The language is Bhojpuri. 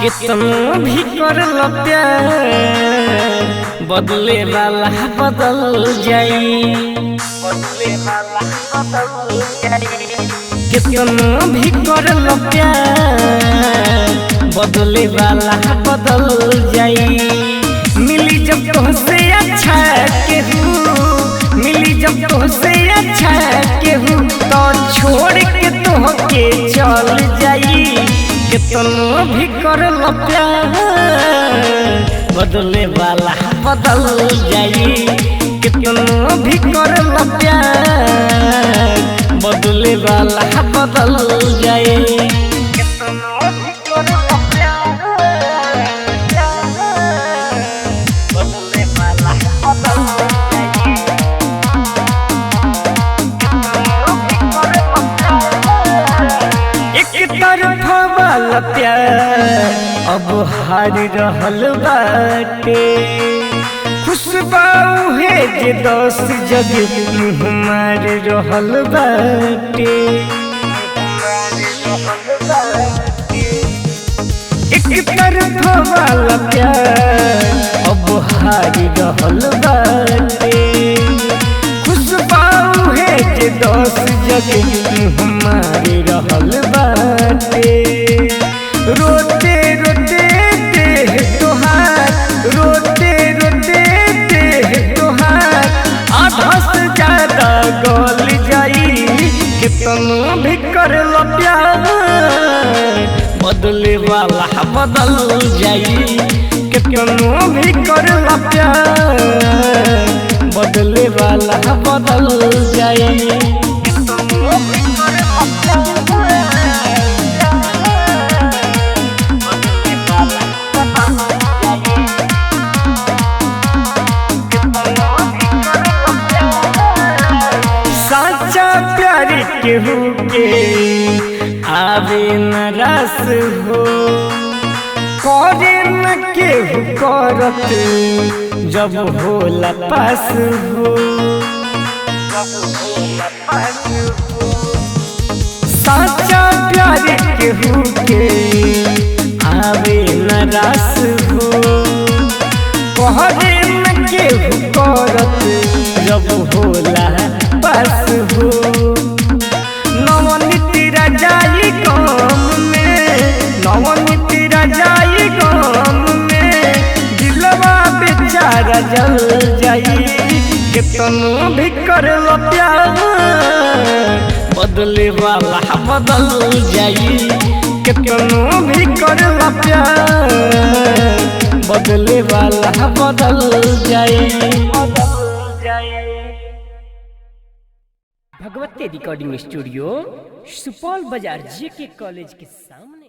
कितनो भी कर लो प्यार बदले वाला बदल जाई, कितनो भी कर लो प्यार बदले वाला बदल जाई। मिली जब तुमसे अच्छा केहू, मिली जब तुमसे अच्छा केहू तो छोड़ के तुहके चल जाई। कितनो भी कर लो प्यार बदले वाला बदल जाई, कितनो भी कर लो प्यार बदले वाला बदल जाई। कितनो भी कर लो प्यार बदले वाला बदल जाई, कितनो भी कर लो प्यार। एक तरफा वाला प्यार अब हार रहल बाटे, खुशबा उहे जे 10 जग मुँह मार रहल बाटे। एक तरफा वाला प्यार अब हार रहल बाटे, खुशबा उहे जे 10 जग मुँह मार रहल बाटे। रोते रोते देह तोहार, रोते रोते देह तोहार आधा से ज्यादा गल जाई। कितनो भी कर लो प्यार बदले वाला बदल जाई, कितनो भी कर लो प्यार बदले वाला बदल जाई। कितनो भी कर लो प्यार साचा प्यार केहू के आवे न रस हो, करे न केहू करत जब होला पास हो। साचा प्यार केहू के आवे न रस हो, करे न केहू करत जब होला पास हो। नवनीत राजाई गाम में, नवनीत राजाई गाम में दिलवा बेचारा जल जाई। कितनो भी कर लो प्यार बदले वाला बदल जाई, कितनो भी कर लो प्यार बदले वाला बदल जाई। भगवती रिकॉर्डिंग स्टूडियो सुपौल बाजार जेके कॉलेज के सामने।